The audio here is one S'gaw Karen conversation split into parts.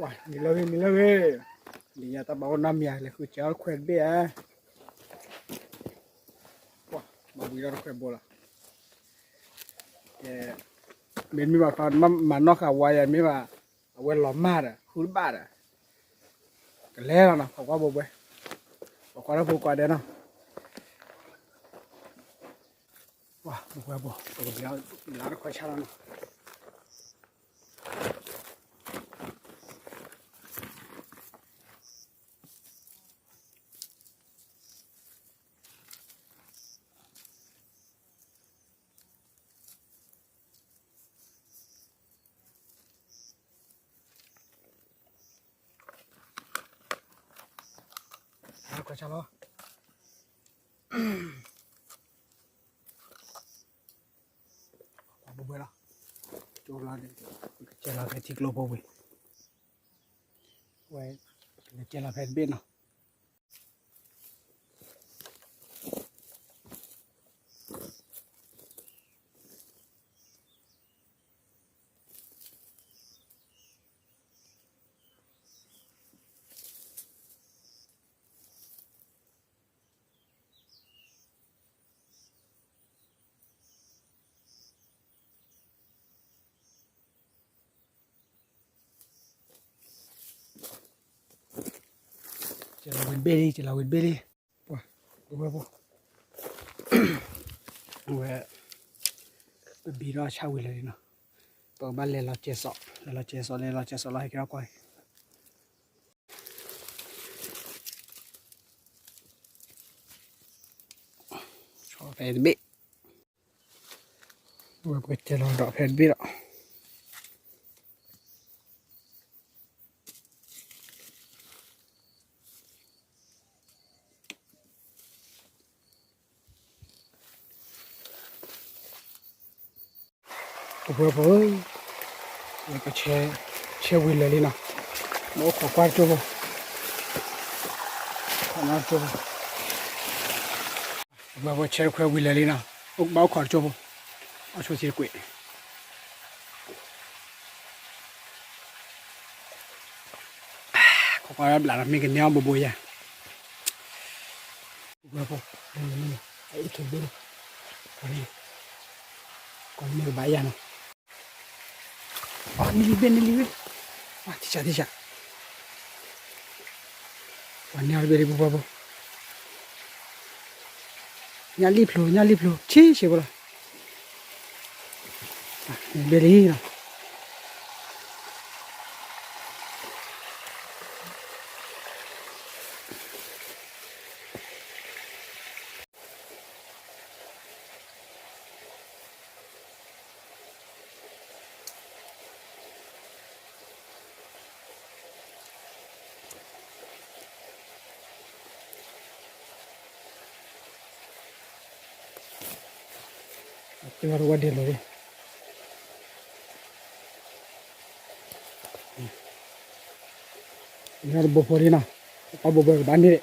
နံၤလၢဂ့ၤ နံၤလၢဂ့ၤ, လံၤညါတၢ်ဘၣ်အိၣ်နီတမံၤဧါ, လဲၤဃုစဲးအီၣ်တခွဲးတဘ့ၣ်ဧါ, ပှၤ ဘၣ်ဝံၤဒီးတခွဲးဘိလီၤ, ကဲ, မ့တမ့ၢ်ဘၣ်ခီ မၤနီၣ်ဃာ်ဝါယၤ မ့ၢ်ဘၣ်, အဝဲလီၤမၢ်ဒီး ဃုတဘၣ်ဒီး, ကလဲၤလီၤနီၤ ခိးကွၢ်ဘိဘှဲ, ခိးကွၢ်လၢဖိကွၢ်ဒဲးနီၤ, ပှၤ ဘိဘှဲဘိ ပကဘျါတခွဲးဆါလီၤနီၤ. ခွဲးဆါလီၤ, ပှၤဘိဘှဲလီၤ, ကၠီလီၤန့ၣ် ကကဲလီၤဖဲထံကျိဖိဝံၤ, ဝဲ ကကဲလီၤဖဲတဘ့ၣ်နီၤ. ကလီၤဝံၤတဘ့ၣ်လံ ကလီၤဝံၤတဘ့ၣ်လံ, ပှၤ ဒဝဲဖိ, ဝဲ ပဘံထီၣ်ဆၣ်ဝံၤလၢာ်လံနီၤ, ပကဘၣ်လဲၤလီၤစဲးစီး လဲၤလီၤစဲးစီး လဲၤလီၤစဲးစီးလီၤ ဟဲက့ၤထီၣ်ကွၢ် ဆီဖဲတဘ့ၣ်, ဝဲပကတဲလီၤဒီးဖဲတဘ့ၣ်ဒီး ပဝဲဖိဧၢ, ပဆဲးဝံၤလၢာ်လံနီၤ, မ့ၢ်အိၣ်ခိးကွၢ်တကၠိဖိ, ခိးနၢ်တကၠိဖိ, ပဝဲဖိဆဲးတခွဲဝံၤလၢာ်လံနီၤ, အိၣ်ဘၣ်အိၣ်ခိးတကၠိဖိ, အဆိသံတကွံာ် ခိးကွၢ်ဝဲဘျးနီၤ မ့ၢ်ကန့ၢ်အီၣ်ဘိဘိယၤ, ပဝဲဖိ, အအ့ၣ်ထူဘ့ၣ်, ကိးမ့ၢ်ကဘၣ်ယၤနီၤ အီၤ နလံၤဘ့ၣ် နလံၤဘ့ၣ်, ထံဆး ထံဆး, ပှၤန့ၢ်အီၤတဘ့ၣ်လံ ပှၤဖိ, ညၣ်လံၣ်ဖျိ ညၣ်လံၣ်ဖျိ ဆံးဆံးဖိလီၤ, ဘ့ၣ်လံနီၤ. ကဲဝဲဒၣ်ဝဲဒၣ်လီၤ, တဘိဖိလံနီၤ, ပှၤဘိဘိကဘၣ်န့ၣ်,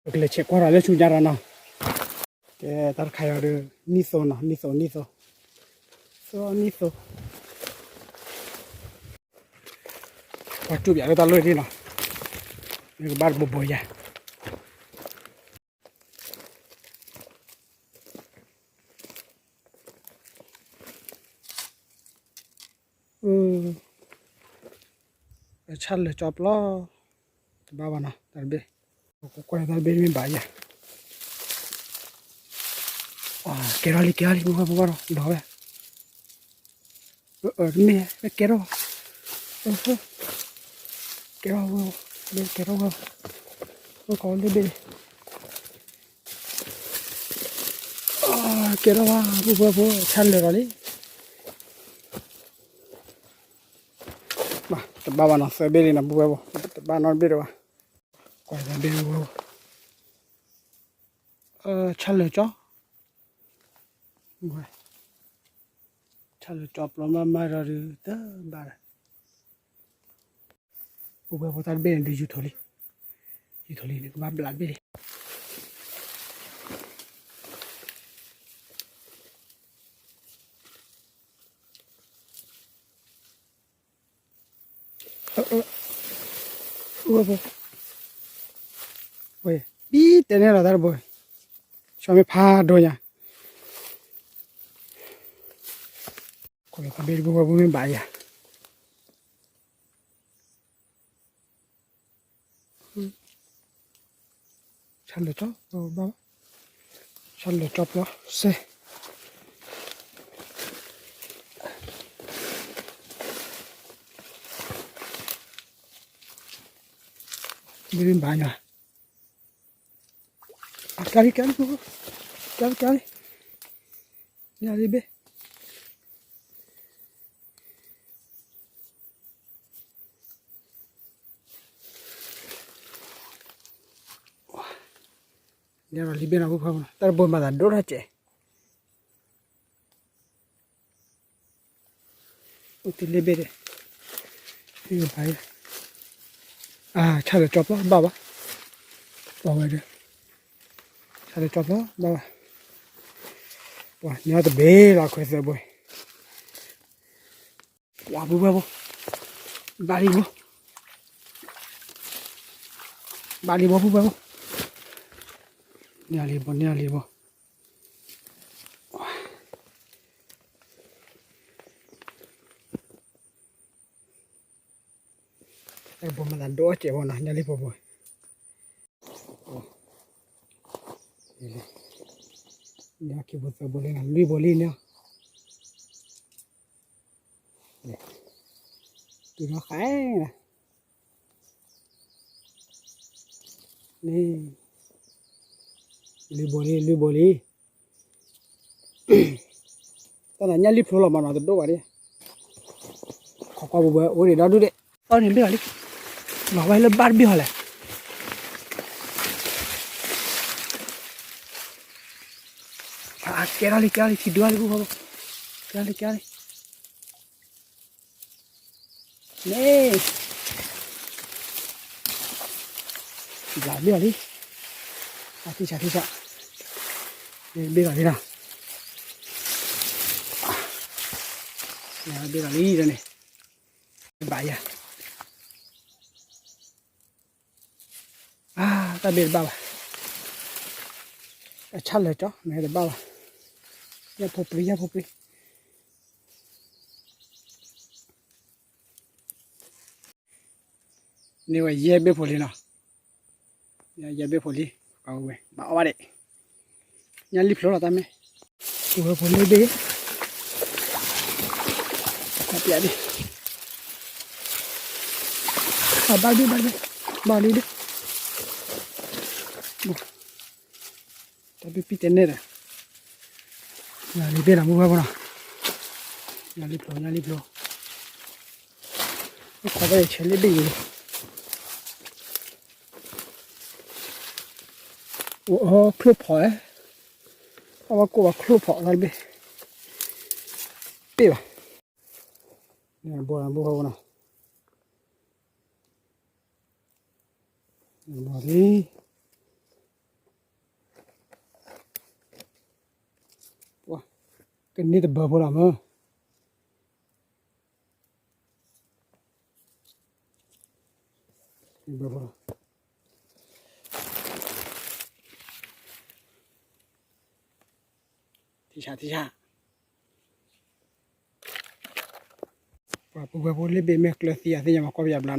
ပကလဲၤဆဲးကွၢ်ဒီးလၢဆူညါဒီးနီၤ. ကဲ တၢ်တခါအံၤဒီး နံၣ်သိနီၤ, နံၣ်သိ နံၣ်သိ, သိ နံၣ်သိ, ပှၤကၠူၣ်ပၠးလၢတၢ်လီၢ်ဒ်နီၤ, မ့ၢ်ကဘၣ်တဘိဘိယၤ. ဆၣ်လၢာ်ကၠီပျီ, တဘၣ်ဘၣ်နီၤ တၢ်တဘ့ၣ်, ကွၢ်တၢ်တဘ့ၣ်မ့ၢ်ဘၣ်ယၤ, ကဲထီၣ်လံ ကဲထီၣ်လံ ပှၤဘိဘိဒီး ဒီးဝဲ မ့ၢ်ဝဲကဲထီၣ်, ကဲထီၣ်ဝဲ, ကဲထီၣ်ဝဲ, ဝဲကိးလၢဘ့ၣ်, ကဲထီၣ်ဝဲ ပှၤဘိဘိ ဆၣ်လၢာ်ဒီးလံ, တဘၣ်ဘၣ်နီၤ သၢဘ့ၣ်လံနီၤ ပှၤဘိဘိ တဘၣ်နီတဘ့ၣ်ဒီးဘၣ်, ကွၢ်တၢ်ဘ့ၣ်ဝဲ ဆၣ်လၢာ်ကၠီ, ဆၣ်လၢာ်ကၠီပျီမးမးဒီးဒုး တဘၣ်ဒီး, ပဝဲဖိတၢ်တဘ့ၣ်န့ၣ်ဒုး ယူၤထိးလံ, ယူၤထိးလံန့ၣ် ကဘၣ်ဘျးတဘ့ၣ်လံ. အၢ အၢ ဝဲ ဘံတဲန့ၣ်လီၤတၢ်တဘိ, ဆီမ့ၢ်ဖးဒိၣ်ညါ, ခီလၢတၢ်ဘ့ၣ်တဘိဝဲဘိမ့ၢ်ဘၣ်ယၤ ဆၣ်လၢာ်ကၠီ, ဘၣ်ဘၣ်, ဆၣ်လၢာ်ကၠီပျီစဲ, ဘၣ်ဘၣ်ညါ, ကၢ်လံ ကၢ်လံ ကၢ်လံ ကၢ်လံ, ညၣ်လံဘ့ၣ် ညၣ်လံဘ့ၣ်နီၤ ဖိဖဲ တၢ်တဘိမၤသးဒိၣ်ထီၣ်ကဲး, အိၣ်တ့ၢ်လံဘ့ၣ်ဒီး, ဘၣ်, အါ ဆၣ်လၢာ်ကၠီပျီဘၣ်ဘၣ်, ပှၤဝဲဒီး, ဆၣ်လၢာ်ကၠီပျီဘၣ်ဘၣ်, ပှၤန့ၣ်တဘ့ၣ်လီၤခွဲးသၢဘိ ပှၤပုၢ်ဝဲၢ်ဖိ, ဘၣ်လံဘိ, ဘၣ်လံဘိ ပုၢ်ဝဲၢ်ဖိ, န့ၢ်လံဘိ န့ၢ်လံဘိ, တၢ်တဘိမၤသးဒိၣ်အီၣ်ကဲးဘိနီၤ ညၣ်လံဖိဘိ, န့ၢ်ခံဘိသၢဘိလံနီၤ လွံၢ်ဘိလံန့ၣ် တုၤထီၣ်ဃး, န့ၣ်, လွံၢ်ဘိလံ လွံၢ်ဘိလံ, တၢ်နၤညၣ်လံဖျိလီၤမးနီၤ တဒိၣ်ဘၣ်ဒံး, ခီကွၢ်ပူၤဝဲအိၣ်ဒံးဒီဒူၣ်ဒံး, အီၣ်န့ၣ်ဘ့ၣ်လီၤလံ, လီၤဝဲလၢဘၣ်တဘ့ၣ်ဟီလဲၣ် ကဲထီၣ်လံ ကဲထီၣ်လံ ထံဒုးထီၣ်လံ ကဲထီၣ်လံ ကဲထီၣ်လံ, န့ၣ်, ဘျးဘ့ၣ်လီၤလံ, အထံၣ်ဆးထံၣ်ဆး, ဘ့ၣ်လီၤလံနီၤ, ဘ့ၣ်လီၤလံဒီးန့ၣ်, ဘၣ်ယၤ အါ တၢ်ဘ့ၣ်တဘၣ်ဘၣ်, အဆၣ်လၢာ်ကၠီ မ့ၢ်တဘၣ်ဘၣ်, ညၣ်ဖိပျံၤ ညၣ်ဖိပျံၤ, န့ၢ်ဝဲယဲၢ်ဘ့ၣ်ဖိလံနီၤ, ယဲၢ်ဘ့ၣ်ဖိလံ, ဝဲ ဘၣ်အီၣ်ဘၣ်ဒံး, ညၣ်လံဖျိလီၤတၢ်မ့ၢ်, ဝဲဖိလံဘ့ၣ်, ပျးဒံး, ဘၣ်ဒံး ဘၣ်ဒံး, ဘၣ်လံဒံး, တၢ်ဘ့ၣ်ပံၣ်တဲနဲၣ်ဒီး, ညၣ်လံဘ့ၣ်နီၤ ပုၢ်ဝဲၢ်ဖိနီၤ, ညၣ်လံဖျိ ညၣ်လံဖျိ, ခီဘၣ်ယဆဲးလံဘ့ၣ်ယံၤလံ, အိၣ်အီၣ်ချိၣ်ဖီၣ်, အဝဲကိးဘၣ်ချိၣ်ဖီၣ်လၢတဘ့ၣ်, ပ့ၢ်ဘၣ်, ဘိဘိနီၤ, ဘိလံ ကန့ၢ်တဘၢဖိလီၤမၢ်, ဘၢဖိလီၤ, ထံဆးထံဆး, ပှၤပုၢ်ဝဲၢ်ဖိလ့ၣ်ဘ့ၣ်မ့ၢ်ကျၢၤသံအသ့ၣ်ညါ မၤကွၢ်ပယၤဘျါနီ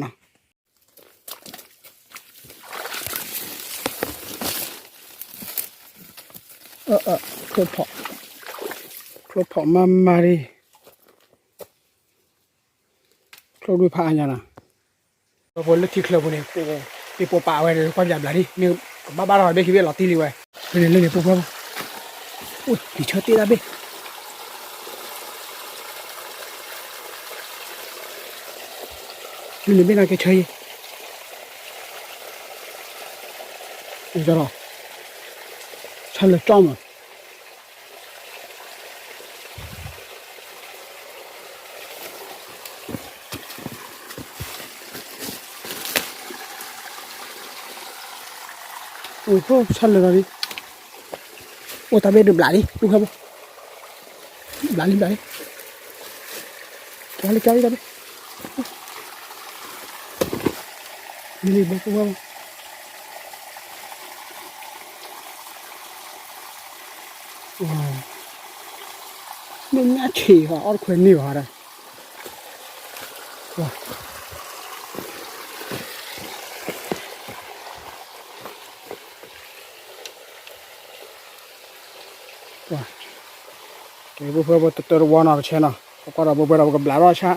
ၤ, အၢ အၢ ချိၣ်ဖီၣ်, ချိၣ်ဖီၣ်မးမးလံ, ချိၣ်ဒုးဖးအါညါနီၤ, ဖိလၢထံချၢပူၤန့ၣ် ပ့ၤပိာ်ပာ်ဝဲဒီး ကွၢ်ပယၤဘျါလံ, မ့ၢ်ကဘၣ်ဘၣ်ထီၣ်ဘ့ၣ်ခံဘ့ၣ်လီၤတံၢ်လံဝဲ, ဖဲန့ၣ်လၢန့ၣ် ပုၢ်ဝဲၢ်ဖိ, အိၣ် လံာ်ဆၢတ့ၢ်တၢ်ဘ့ၣ် ဒုးန့ၣ်ဘ့ၣ်နၤကဲဆၢယံၤ, အံၤဒီး ဆၣ်လၢာ်ကၠီမး, အိၣ်ဖိဆၣ်လၢာ်လီၤလံ, အိၣ်တၢ်ဘ့ၣ်ဒုးဘျးလံ ပုၢ်ဝဲၢ်ဖိ, ဘျးလံဘျးလံ, ကၢလံကၢလံတၢ်ဘ့ၣ်, မ့ၢ်လံဘိဖိဝဲ, မ့ၢ်ညၣ်ဆံးဟီ အီၣ်တခွဲးန့ၢ်ဘၣ်ဒီး, ကဲ ပှၤဖိဝဲဖိတတၢတဝီနီၤ ပဆဲနီၤ ပကွၢ်ဒီးဘိဘဲဒီး ပကဘျးထီၣ်ဆၣ်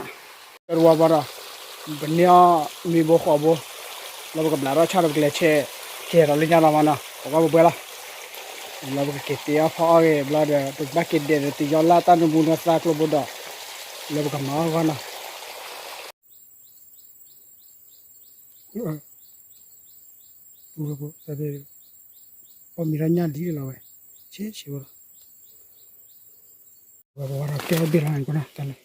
တတၢတဝီဘၣ်ဒီး ပန့ၢ်အီၣ်မ့ၤဘိဃိးဘိ လၢပကဘျးထီၣ်ဆၣ်ဒီး ပကလဲၤဆဲး ကဲဒီးလၢညါနီၤမးနီၤ ပကွၢ်ဘိဘဲလီၤ. လၢပကက့ၤတ့အီၣ်ဖီအီၣ်ဂ့ၤဘျီဒီး ပကဘၣ်က့ၤဒဲးဒီး တယီလၢတၢ်နမူနသၣ်ကျိဘိဒီး လၢပကမၤအီၣ်ဂီၢ်နီၤ. အီၣ်မ့ၤထီၣ်ညၣ်လံလီၤဝဲ, ဆ့ဆ့ဝဲလီၤ, ဝဲပဝဲဒီးကဲအီၣ်ဘ့ၣ်လီၤန့ၣ် ကနၣ်တၢ်န့ၣ်,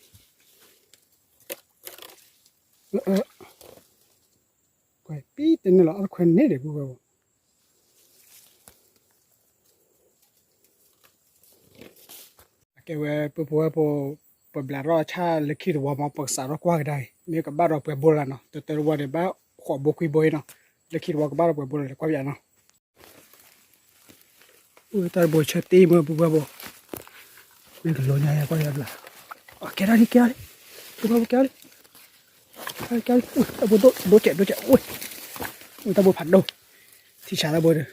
ကွဲးပံတန့ၢ်လီၤ အီၣ်တခွဲးန့ၢ်ဒံး ပူဝဲပူ အကဲဝဲ ပဖိဝဲဖိ ပဘျးထီၣ်ဆၣ်လၢခံတဝီမး ပကစးထီၣ်ကွၢ်ကဒါအံၤ မ့ၢ်ကဘၣ်ဒီးပှဲၤဘိလၢနီၤ တတၢတဝီန့ၣ် ဘၣ်ဃိးဘိခွံဘိအံၤနီၤ, လၢခံတဝီကဘၣ်ဒီးပှဲၤဘိလၢ ကွၢ်ပယါနီၤ. တၢ်တဘိဆၢတ့ၢ်မ့ၢ်ပဖိဝဲဖိ, မ့ၢ်ကလိညါယကွၢ်ယဘျး, ကဲထီၣ်လံ ကဲထီၣ်လံ, ပဖိဝဲဖိကဲထီၣ်လံ, ကဲထီၣ်လံ, တၢ်ဘိဒိၣ်ဒိၣ်ကဲးဒိၣ်ကဲး, အိၣ်, တၢ်ဘိဖးဒိၣ်, ထံဆးတၢ်ဘိဒီး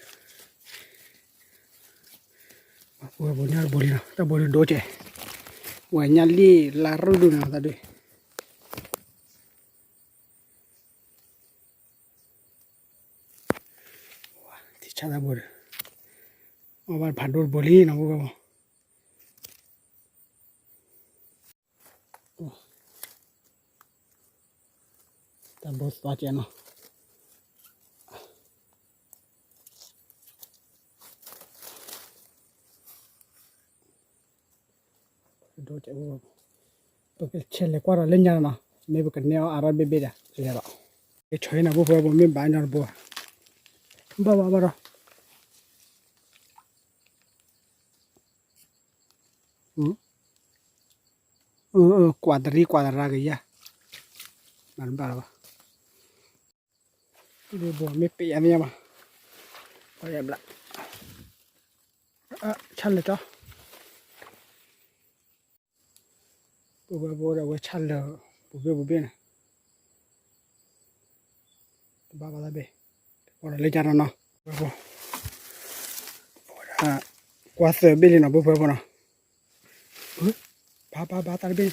ပဝဲပညၣ်တဘိလံနီၤ တၢ်ဘိဒိၣ်ဒိၣ်ကဲး, ဝဲညၣ်လံၣ်လါရုၢ်ဒိၣ်န့ၣ်တၢ်ဒုး, ထံဆးတၢ်ဘိဒီး, အီၣ်ဘၣ်ဖးဒိၣ်တဘိလံနီၤ ပဝဲပ တၢ်ဘိသွါကဲနီၤ, ဒိၣ်ကဲး, ပကဆဲးလဲၤကွၢ်ဒီးလၢညါနီၤ, မ့ၢ်ပကန့ၢ်အီၣ်အါထီၣ်ဘ့ၣ်ဘ့ၣ်ဒီး လဲၤလီၤ, ကဆီအံၤနီၤ ပဖိဝဲဖိ မ့ၢ်ဘၣ်ညီတဘိ, ဘၣ်ဘၣ်ဘၣ်ဒီး ကွၢ်တရံးကွၢ်တရါကယၤ, မၤတဘၣ်လီၤဘၣ်, ဘိမ့ၢ်ပ့ၤအါမ့ၢ်ညါဘၣ်, ပှၤယဘျး, ဆၣ်လၢာ်ကၠီ, ပဝဲပဝဲဒီးဝဲဆၣ်လၢာ်, ပူၤဘ့ၣ်ပူၤဘ့ၣ်န့ၣ် တဘၣ်ဘၣ်သးဘ့ၣ်, ပှၤဒီးလၢညါနီၤနီၤ, ပဝဲပ ကွၢ်သၢဘ့ၣ်လံနီၤ ပဝဲပနီၤ, ဘၣ်ဘၣ်ဘၣ်တၢ်တဘ့ၣ်,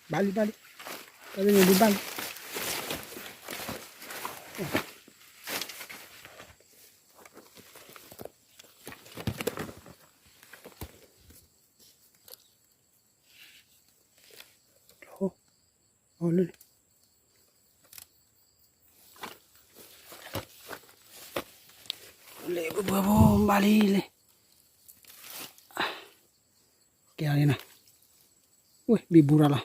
ဃိလံဃိလံ, ဘၣ်လံဘၣ်လံ, တၢ်တဘ့ၣ်န့ၣ်လံဘၣ်လံ. လ့ၣ်ဘၣ်ဘၣ်လံလ့ၣ်, ကဲလံနီၤ, ဝဲဘံဘူရၤလီၤ.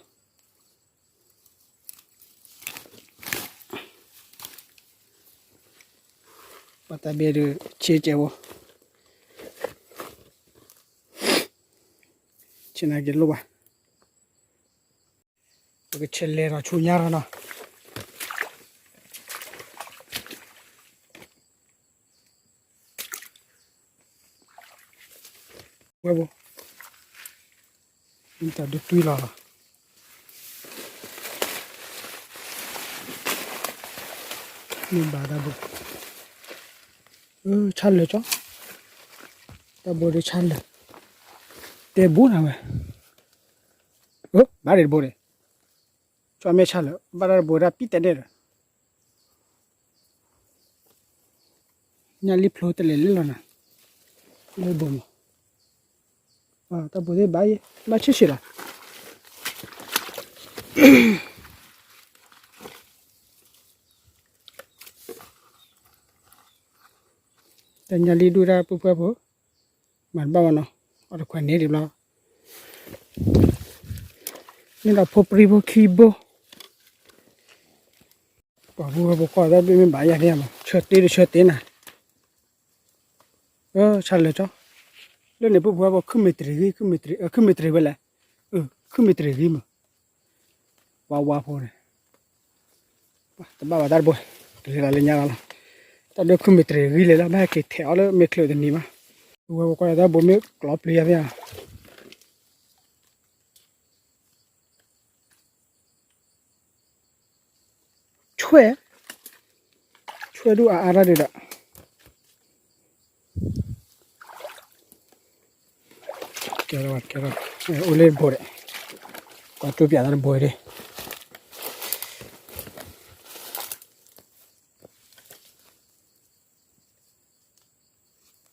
ပတၢ်ဘ့ၣ်ဒုး ဆ့ကဲးဝဲ, ဆ့နာ်က့ၤလိၣ်ဘၣ်, ပကဆဲးလဲၤဒီးဆူညါဒီးနီၤ. ဝဲဘိ, မ့ၢ်တၢ်ဒုးတွံၢ်လီၤလီၤ, မ့ၢ်ဘၣ်တၢ်ဘိ, ဆၣ်လၢာ်ကၠီ, တၢ်ဘိဒုးဆၣ်လၢာ်, တဲဘိနၤဝဲ, ဘၣ်ဒံးတဘိန့ၣ်, ကၠီမ့ၢ်ဆၣ်လၢာ် ဘၣ်တၢ်တဘိဒၣ်ပံၣ်တဲန့ၣ်ဒီး ညၣ်လံၣ်ဖျိတလဲၤလၢလီၤနၤ, လၢဘိမး, တၢ်ဘိသ့ၣ်ဘၣ်ယဲ, ဘၣ်ဆ့ၣ်ဆ့ၣ်လီၤ. တၢ်ညၣ်လံၣ်ဒုၣ်တၢ်ပှဲၤပှဲၤဖိ, မၤတဘၣ်ဘၣ်နီၤ, အီၣ်တခွဲးန့ၣ်ဒံးဘျီ, န့ၣ်ဒီးဖိပြံဖိခံဘိ, ပှၤဖိဝဲဖိကွၢ်တၢ်ဘ့ၣ်မ့ၢ်ဘၣ်ယၤန့ၣ်မး ဆၢတ့တဆၢတ့နၤ, ဆၣ်လၢာ်ကၠီ, လၢန့ၣ်ဖိဖိဝဲဖိ ခုမ့ၢ်တရံးဂံၢ် ခုမ့ၢ်တရံးဝဲလဲၣ်, ခုမ့ၢ်တရံးဂံၢ်မး, ဝါဝါဖိန့ၣ်, တဘၣ်ဘၣ်တၢ်တဘိ, ကလဲၤလီၤလၢညါလီၤလီၤ, တၢ်ဒိၣ်ခုၣ်မ့ၢ်တရံးဂံၢ်လဲၤလီၤ ဘၣ်ဟဲက့ၤထဲးအီၤလၢမ့ၢ်ချုးတနံၤမး, ဝဲဝဲကွၢ်လၢတၢ်ဘိမ့ၢ်ကျီပျံၤယၤသ့ၣ်ဧါ ဆွဲ, ဆွဲဒူၣ်အါအါတၢ်ဒုးဒီး, ကဲ, ကဲ, အိၣ်လၢတဘိဒီး, ကွၢ်ကၠိပၠးတၢ်တဘိဒီး,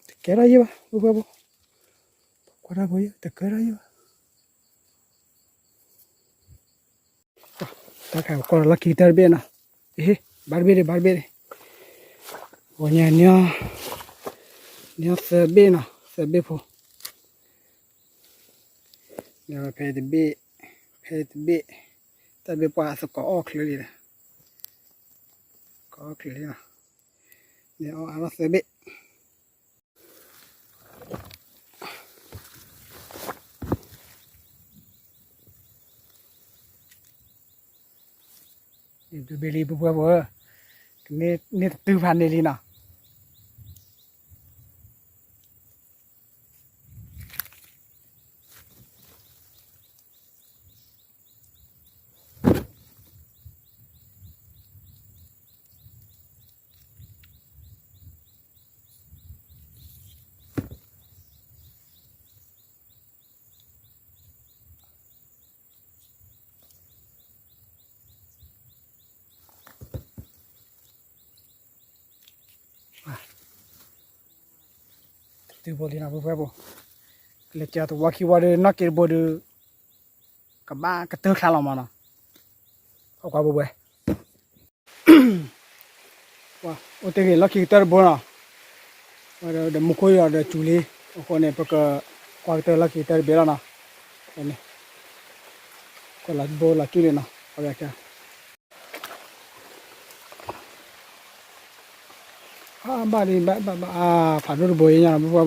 တကဲထီၣ်ယံၢ်ဘၣ် ပုၢ်ဖိဝဲၢ်ဖိ, ကွၢ်တၢ်ဖိယံၢ် တကဲထီၣ်ယံၢ်ဘၣ် တၢ်ခါကွၢ်လီၢ်ခံကတၢၢ်တဘ့ၣ်နီၤ, အ့ ဘၣ်တဘ့ၣ်ဒံး ဘၣ်တဘ့ၣ်ဒံး, ဂီၤညါန့ၣ်, န့ၢ်သၢဘ့ၣ်နီၤ သၢဘ့ၣ်ဖိ, န့ၢ်ဖဲတဘ့ၣ်, ဖဲတဘ့ၣ်, တၢ်တဘ့ၣ်ပှၤသကိးအီၣ်ချၢလံဒီး, သကိးအီၣ်ချၢလံနီၤ, န့ၢ်အီၣ်အါထီၣ်သၢဘ့ၣ် န့ၣ်တဘ့ၣ်လံ ပုၢ်ဖိဝဲၢ်ဖိ, န့ၢ်တတုၤဖးန့ၢ်လံနီၤ. တုၤဘိလံနီၤ ပုၢ်ဖိဝဲၢ်ဖိ, ကလဲၤကဲသဝီခံဝီဒီး နီၢ်က့တဘိဒီး ကဘၣ်ကတၢၢ်ချါလီၤမးနီၤ, ကွၢ်ကွၢ် ပုၢ်ဖိဝဲၢ် အိၣ်တ့ၢ်ဂ့ၤလီၢ်ခံကတၢၢ်တဘိနီၤ, ဒီးမူခိၣ်ယီၤဒီးစူၤလံ, အဃိန့ၣ် ပကကွၢ်ကတၢၢ်လီၢ်ခံကတၢၢ်တဘ့ၣ်လီၤနီၤ, ကွၢ်လီၤဘိလီၤစူၤန့ၣ်နီၤ, ဘၣ်လံ ဘၣ်ဘၣ်ဘၣ် ဖးဒိၣ်တဘိအံၤညါနီၤ ပုၢ်ဖိဝဲၢ်ဖိ,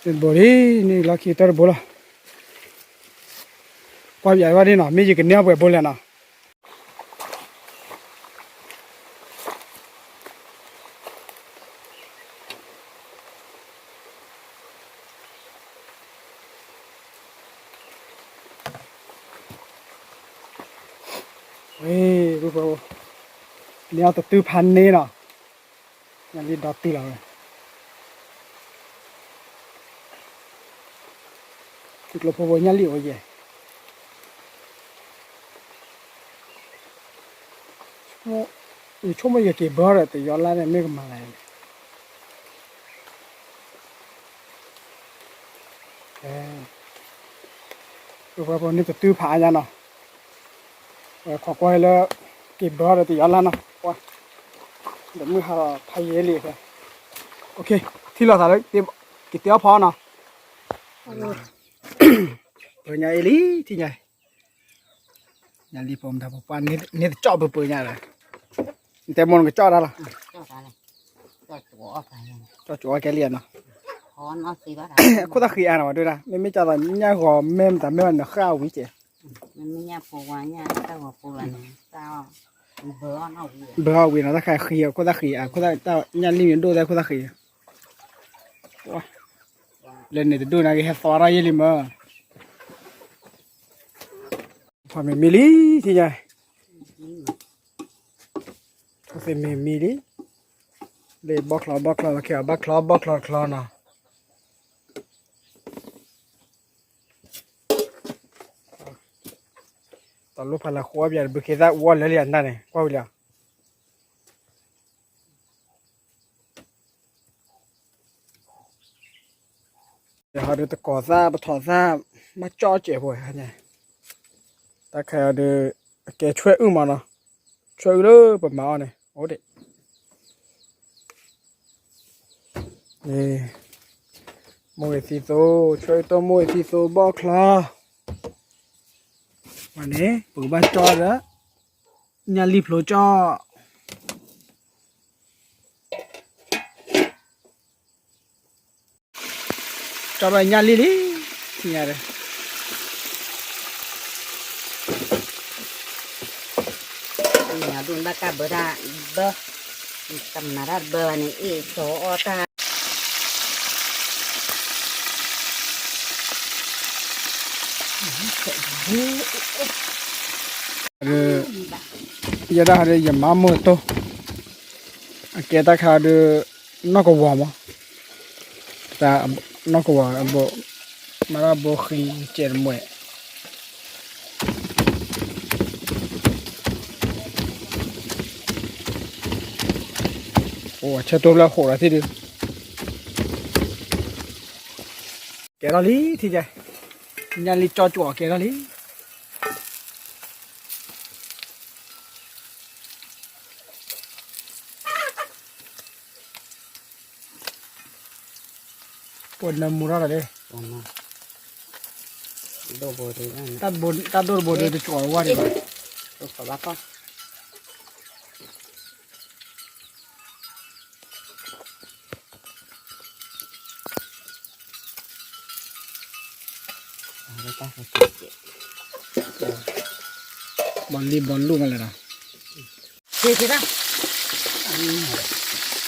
တဘိလံ န့ၢ်လီၢ်ခံကတၢၢ်တဘိလီၤ, ကွၢ်ပၠးဝဲဒၣ်နီၤ မ့ၢ်ယကန့ၢ်အီၣ်ပှဲၤဘိလဲၣ်နီၤ. ဝဲ န့ၢ်အီၣ်တတုၤဖးန့ၢ်နီၤ, ညၣ်လံၢ်ဒီတုၤလီၤဝဲ သုးကျိၤဖိဖိညၣ်လံၢ်အိၣ်ယဲၢ်, ယဆိကမိၣ်ယက့ၤဘၢဒီးတယီလၢ်န့ၣ် မ့ၢ်ကမၤလၢၤန့ၣ်, ပှၤဖိန့ၣ်တတုၤဖးအါညါနီၤ, ဝဲခိးကွၢ်လၢ က့ၤဘၢဒီးတယီလၢ်နီၤ, ဒီးမုၢ်ဟါဒီးဖးယံာ်လံ, ထံၣ်လိာ်သးလၢ က့ၤတဲအီၣ်ဖီနီၤ, ပၢညါအံၤလံ ထံၣ်ညါ ညၣ်လံၢ်ဖိမတၤဖိပှၢ်န့ၣ်တကၠီၣ်ပၢပၢညါဒီး, နတဲမိၢ်နကကၠီၣ်တၢ်လီၤ, ကၠီၣ်ကၠီၣ်ကဲလံနီၤ, အခိၣ်သၣ်ဃံအါနီၤ ဝဲဒၣ် မ့မ့ၢ်ကၢ်သိးညၣ်ဂီၤမဲမတၤမဲဘၣ်န့ၣ် ဃၣ်ဝံၤကဲး, ဘၢအီၣ်ဝံၤနီၤ တၢ်ဃံအခိၣ်သၣ်ဃံအါ ညၣ်လံၢ်မ့ၢ်ဒိၣ်သဲခိၣ်သၣ်ဃံ, လၢန့ၣ်တဒိၣ်န့ၣ်ကဟဲသီထီၣ်ယဲၢ်လံမၢ် ဖီမ့ၤမံလံ ထံၣ်ညါ, ဖီမ့ၤမံလံ, လၢဘီချီဘီချီ ပခဲအီၤဘီချီဘီချီတချီနီၤ, တၢ်လိၣ်ဖးလၢဃိအပျဲၢ်တဘုခ့သၣ်ဝီလၢလံအနၢ်န့ၣ် ကွၢ်ဝံၤလံ ယဟီဒုးတကိးသၣ်ပထီၣ်သၣ် မၤကၠီၣ်စဲးဖိ, တၢ်ခါအီၤဒုး အကဲဆွဲအုၣ်မးနီၤ, ဆွဲအုၣ်လၢပမၤအီၤန့ၣ် အိၣ်ဒံး, မိၢ်ဂ့ၤသံသိ ဆွဲအုၣ်တိၢ်မိၢ်ဂ့ၤသံသိဘီၣ်ချီ, ဝဲန့ၣ် ပကဘၣ်ကၠီၣ်ဒီး ညၣ်လံၢ်ဖျိကၠီၣ် ကၠီၣ်ဘၣ်ညၣ်လံၢ်လံ, ထံၣ်ညါဒီး, မ့ၢ်အဒိၣ်န့ၣ်ဘၣ်ကဘၢတၢ်ဘၢ, တမၤတၢ်တဘၢဘၣ်န့ၣ် အ့ၣ်စီၤအီၣ်တၢ် ဒီး ယဲဒၣ်ဒီးယမါမိၢ်တိၢ်, အကဲတၢ်ခါဒီး နီၢ်ကဝီၤမး, တၢ်နီၢ်ကဝီၤအဘိ, မၤတၢ်ဘိဃံကဲတမှဲ, အိၣ်ဆၢတိၢ်ဖျၢၣ်ဃိးဒီးထံၣ်ဒုး ကဲထီၣ်လံ ထံၣ်ကဲ, ညါလံကၠီကၠီကဲထီၣ်လံ. ပှၤနၢမူထီၣ်လီၤလံ, တၢ်ဒိၣ်တဘိဒီးတကၠီဝါဒံးဘၣ်, ဘီလံဘီလူၢ်မးလဲၣ်ဒီ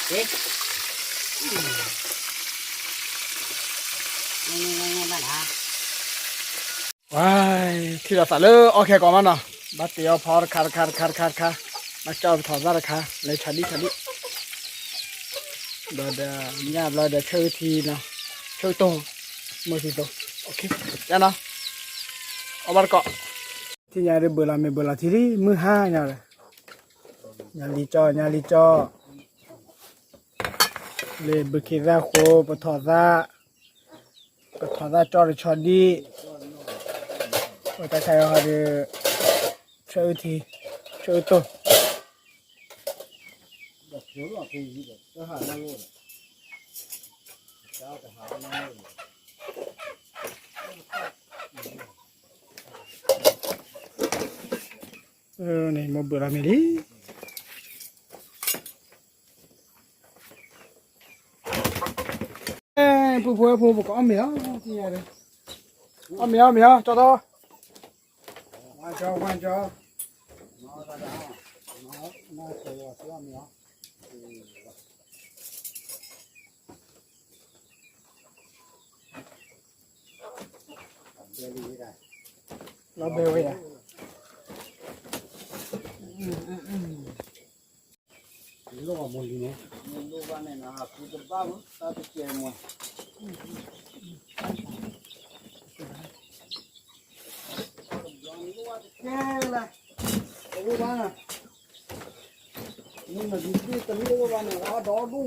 း, ဝါ, ထံၣ်လိာ်သးလၢအီၣ်ခဲကိးမးနီၤ, ဘၣ်တ့အီၣ်ဖီတခါတခါတခါတခါတခါ, ဘၣ်ကၠီပထီၣ်သၣ်တခါ, လဲၤဆီဒံၣ်ဆီဒံၣ်, ဘျီဒီး ညၣ်ဘျီဒီး ဆၢအုၣ်ထံနီၤ, ဆၢအုၣ်တိၢ်, မုၢ်ထံတိၢ်, ယါနီၤ, အီၣ်ဘၣ်တကိး, ထံၣ်ညါဒုးဘၢလီၤမ့ၤဘၢလီၤထံလံ မုၢ်ဟါညါဒီး, ညါလံကၠီ ညါလံကၠီ, လၢဘုခ့သၣ်ဃိ ပထီၣ်သၣ်, ပထီၣ်သၣ်ကၠီတဆီဒံၣ်, ပတၢ်ခါအံၤဟီဒီး ဆၢအုၣ်ထံ, ဆၢအုၣ်တိၢ် န့ၣ် မိၢ်ဘၢလီၤမ့ၤလံ. ပူဖိဝဲဖိ ပကအီၣ်မ့ၤလီၤ, အီၣ်မ့ၤ အီၣ်မ့ၤလီၤ ကၠီတီ, ဝါကၠီ ဝါကၠီ, နဆၢအီၣ်မ့ၤလီၤ. လီၤဘဲဝဲယၤ, လိၣ်ဘၣ်မိၢ်လံန့ၣ်, လိၣ်ဘၣ်န့ၣ်နၤ ဖုတဘၣ်မး တၢ်တကဲမး, လိၣ်ဘၣ်တကဲလၢ, တအိၣ်ဘၣ်နၤ, မ့ၢ်နဒုးသ့ၣ်တလိၣ်ဘၣ်န့ၣ် ဝါဒီဒူ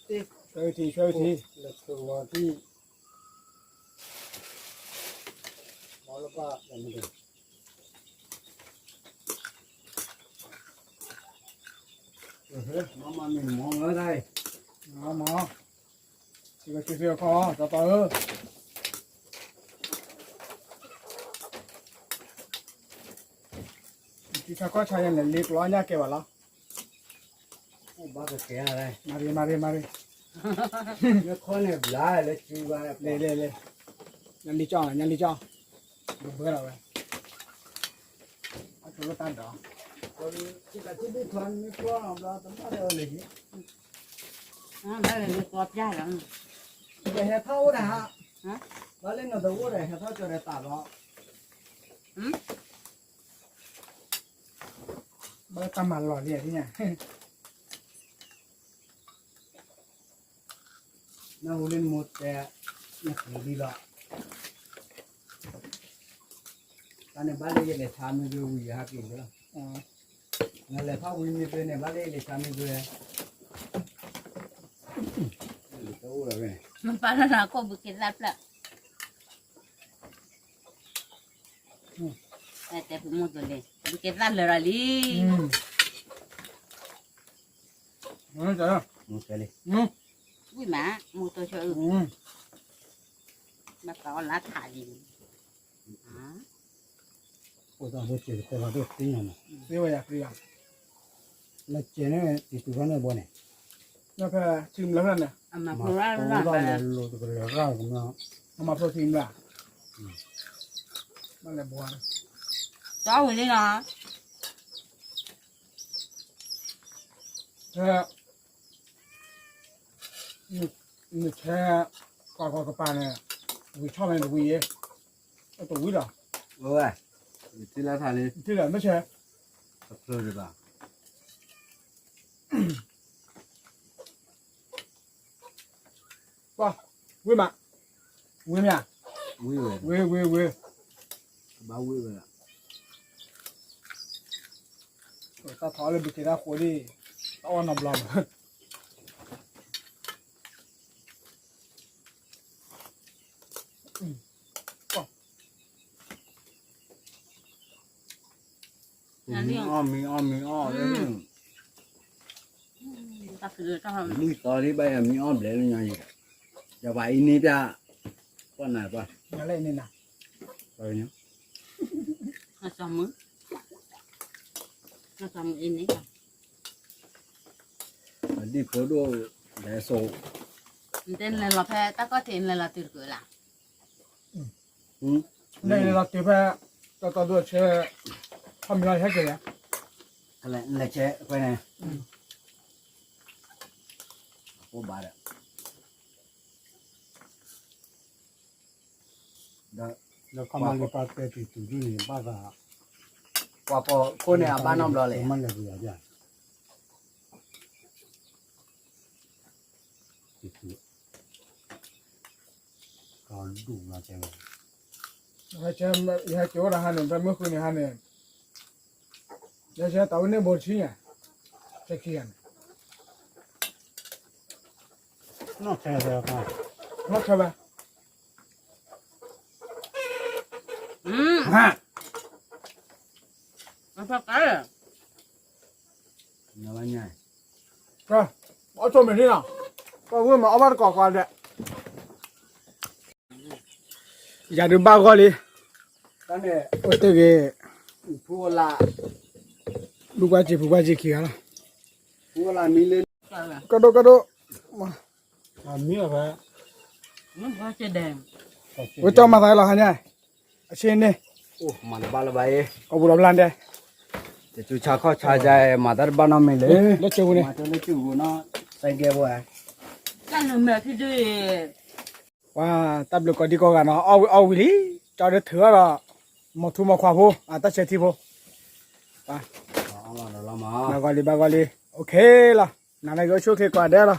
ၣ် ဆွဲထံ ဆွဲထံ, လၢခိဝါထံ, မီလဘၣ်, မမမ့ၢ်မီမီတၢ်, မီမီ, စံးဝဲစံးစံးအခီ တၢ်ပၢ်ဧၢ, ထံဆါကီၢ်ဆါယဲၢ်န့ၣ် လ့ကျီညၣ်ကဲဘၣ်လီၤ. ဘၣ်ကကဲ, မၤရ့ မၤရ့ မၤရ့, လဲၤလဲၤလဲၤ, ညါလံကၠီ ညါလံကၠီ, ဘၣ်ဘၢလီၤဝဲ, အကလိတၢ်ဒီး, ကထံၣ်ဒုၣ်ထွါမ့ၢ်ကွၢ်ဘျီတဘၣ်ဒီးလဲၤ, ဘၣ်လဲၤလၢကီပြၢ်လီၤ, ဟဲထီၣ်အိၣ်ဒီး, ဘၣ်လၢနတအိၣ်ဒီးဟဲထီၣ်ကၠီဒီးတၢ်လီၤ. ဘၣ်တၢ်မၤလီၤလံဧါ, နၢ်ဟူလၢနမိၢ်တဲ, နဃုလံလီၤ, တၢ်န့ၣ်ဘၣ်လၢယလဲၤဆါမ့ၢ်ဂ့ၤဝံၤယဟးက့ၤလီၤ, နလဲၤထီၣ်ဝံၤမ့ၢ်ဂ့ၤန့ၣ် ဘၣ်လၢယလဲၤဆါမ့ၢ်ဂ့ၤ, တအိၣ်လီၤ, မ့ၢ်ပာ်လီၤနၤကိၣ်ဘုက့ၤသၣ်ဖျၢၣ် တဲဖိမိၢ်သိးလံ, ဘုက့ၤသၣ်လၢာ်ဒီးလံ, ဝံၣ်မး မိၢ်သိးဆၢအုၣ်, ဘၣ်သးအီၣ်လါထးလံ, အိၣ်သးဖိစဲးတဖဲလီၤဒိၣ်သ့ၣ်ညါနီၤ, သ့ဝဲယၤပြံယၤ, လၢကဲန့ၣ် တတုၤဖဲန့ၣ်ဘီန့ၣ်, ဖဲထံမလၢဖဲန့ၣ်, မၤဖိရၣ်လၢလီၤတကလၢၤရၣ်ကမၢ်, မၤဖိထံမလၢ ဘၣ်လဲၤဘှါ, တၢ်ဝံၤလံနီၤ, ဖဲ နဆဲ ကွၢ်ကွၢ်ကပၤန့ၣ် ဝံၤဆီၣ်မ့ၢ်တဝံၤယဲ, အတဝံၤလီၤ, ဝဲဝဲ, ထံလၢထါလံ, ထံလၢမ့ၢ်ဆဲ, အဖျိတဘၣ် ပှၤ, ဝံၤမး, ဝံၤမ့ၢ်ဧါ, ဝံၤဝဲ, ဝံၤ ဝံၤ ဝံၤ, ဘၣ်ဝံၤဝဲလီၤ, တၢ်ထီၣ်လၢဘုခ့တၢ်ဃိဒ်, တၢ်အီၣ်နီတဘျီမး, မံအီၣ် မံအီၣ် မံအီၣ်, မံသီဒ်ဘၣ်ယၤ မံအီၣ်ဘျဲၣ်လၢညီယဲ, ယပှၤအံၤန့ၣ်ပျၢ်, ပှၤနၤပှၤ, ပှၤကညီ, အဒံၣ်ဖိဒိၣ်, လဲၤစိာ်, နတဲနလဲၤလီၤဖဲတၢ်ကီၢ်ထံး နလဲၤလီၤတုၤတကၢလၢ် လဲၤလီၤတုၤဖဲ တီတီဒိၣ်ဆဲ, ခီမ့ၢ်လီၤဟဲက့ၤယါ, လဲၤဆဲအခွဲန့ၣ်, အဘၣ်ဒီး, ဒီးခီမ့ၢ်လၢပှၤတဲတံၤတုၤဒ်န့ၣ် ဘၣ်သး, ပှၤကိးခိၣ်န့ၣ် အဘၣ်နီတဘျီလဲၣ်, မ့ၢ်လဲၤပယီၤဒၣ် ကဒူၣ်လီၤတဲဝဲ, ယဟဲက့ၤအိၣ်ဒီးဟါန့ၣ် ဖဲမုၢ်ဃုနံၤဟါန့ၣ်, ယဟဲတၢ်ဝဲန့ၣ်ဘိတဆံညါ, ဆဲခံဂၤန့ၣ်, နီၢ်ဆဲ, နီၢ်ဆဲဘၣ်, ဟါ အဖၢကါလၢ အီၣ်ဆိမ့ၢ်န့ၣ်လီၤ, ပှၤဝဲမၤအီၣ်ဘၣ်တကိးကွာဒီး, ယၤဒုးဘၣ်ဂီၢ်လံ, အိၣ်တ့ၢ်ဂ့ၤ, လူၢ်ကွၢ်စ့ၤဖုကွၢ်စ့ၤခံဂၤလီၤ, ကဒိၣ်ကဒိၣ်, ဝဲကၠီမၤသးလီၤဟါညါ, အဆ့န့ၣ်, မၤတဘၣ်လၢၤဘၣ်အံၤ, ကီၢ်ပူၤလီၤဖျါဒဲး, တၢ်ဆူးဆါခီၣ်ဆါယါ မၤတၢ်တဘၣ်နီတမံၤလၢၤ, လၢကၠိပူၤန့ၣ်, လၢကၠိပူၤနီၤ, စဲကဲပှၤ, တၢ်နမဲာ်ဖံဒုအံၤ, ပှၤတၢ်ဘျုးကိးဒံကိးဂၤနီၤ, အီၣ်ဝံၤလံ, ကၠီဒုးထုးအီၣ်ဒီး, မိၢ်ထူမိၢ်ခွါဖိ, အတၢ်ဆဲးထံဖိ, ဘၣ်ဂီၢ်လံ ဘၣ်ဂီၢ်လံ, OK လီၤ, နၤလၢကအိၣ်ဆူၣ်အိၣ်ချ့ကိးဂၤဒဲးလီၤ.